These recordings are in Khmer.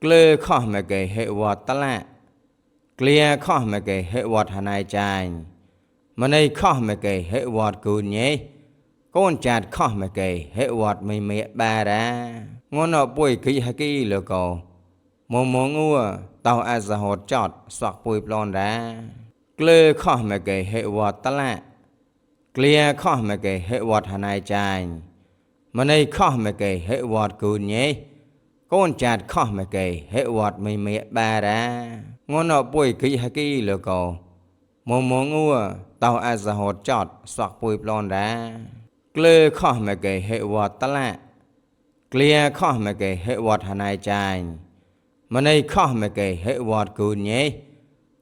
ក្លើខោះមកេហេវតឡាក្លាខោះមកេហេវតហណៃចាញ់មណៃខោះមកេហេវតគូញេកូនចាតខោះមកេហេវតមីមេបារ៉ាងនពុយគីហគីលកោមមងអួតោអសហតចតសក់ពុយប្លនរ៉ាក្លើខោះមកេហេវតឡាក្លាខោះមកេហេវតហណៃចាញ់មណៃខោះមកេហេវតគូញេកូនចាតខោះមកេហេវតមីមេបារ៉ាងនពុយគីហគីលកោមមងអួតោអសហតចតសក់ពុយប្លនរ៉ាក្លើខោះមកេហេវតឡាក្លាខោះមកេហេវតហណៃចាញ់មណៃខោះមកេហេវតគូញេ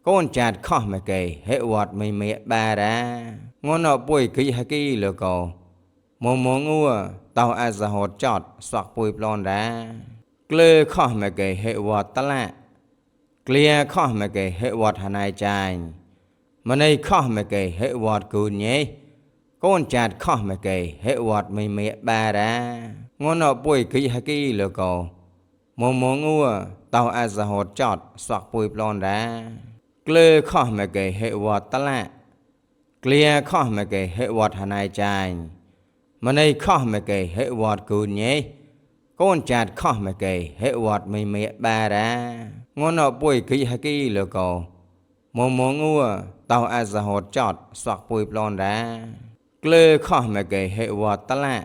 កូនចាតខោះមកេហេវតមីមេបារ៉ាងនពុយគីហគីលកោមមងអួតោអសហតចតសក់ពុយប្លនរ៉ាក្លើខោះមកេហេវតឡាក្លាខោះមកេហេវតហណៃចាញ់មណៃខោះមកេហេវតគូញេកូនចាតខោះមកេហេវតមីមេបារ៉ាងនពុយគីហគីលកោមមងអួតោអសហតចតសក់ពុយប្លនរ៉ាក្លើខោះមកេហេវតឡាក្លាខោះមកេហេវតហណៃចាញ់មណៃខោះមកេហេវតគូញេកូនចាតខោះមកេហេវតមីមេបារ៉ាងនពុយគីហគីលកោមមងអួតោអសហតចតសក់ពុយប្លនរ៉ាក្លើខោះមកេហេវតឡា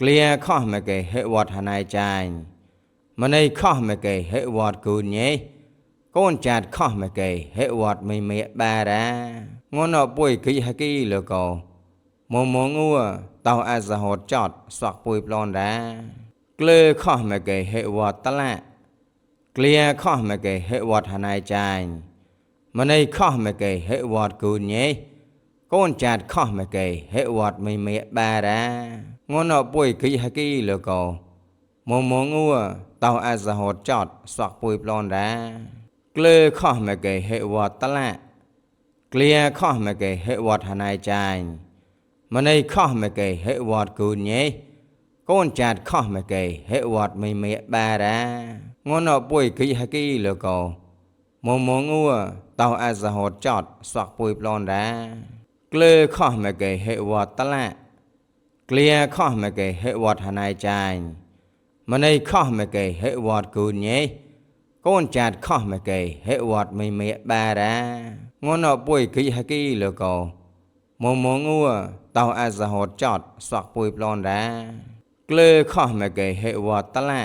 ក្លាខោះមកេហេវតហណៃចាញ់មណៃខោះមកេហេវតគូញេកូនចាតខោះមកេហេវតមីមេបារ៉ាងនពុយគីហគីលកោមមងអួតោអសហតចតសក់ពុយប្លនរ៉ាក្លើខោះមកេហេវតឡាក្លាខោះមកេហេវតហណៃចាញ់មណៃខោះមកេហេវតគូញេកូនចាតខោះមកេហេវតមីមេបារ៉ាងនពុយគីហគីលកោមមងអួតោអសហតចតសក់ពុយប្លនរ៉ាក្លើខោះមកេហេវតឡាក្លាខោះមកេហេវតហណៃចាញ់មណៃខោះមកេហេវតគូញេកូនចាតខោះមកេហេវតមីមេបារ៉ាងនពុយគីហគីលកោមមងអួតោអសហតចតសក់ពុយប្លនរ៉ាក្លើខោះមកេហេវតឡាក្លាខោះមកេហេវតហណៃចាញ់មណៃខោះមកេហេវតគូញេកូនចាតខោះមកេហេវតមីមេបារ៉ាងនពុយគីហគីលកោមមងអួតោអសហតចតសក់ពុយប្លនរ៉ាក្លើខោះមកេហេវតឡា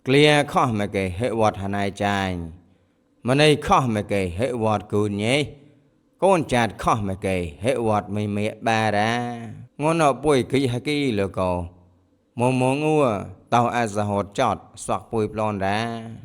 ក្លាខោះមកេហេវតហណៃចាញ់មណៃខោះមកេហេវតគូញេកូនចាតខោះមកេហេវតមីមេបារ៉ាងនពុយគីហគីលកោមមងអួតោអសហតចតសក់ពុយប្លនរ៉ា។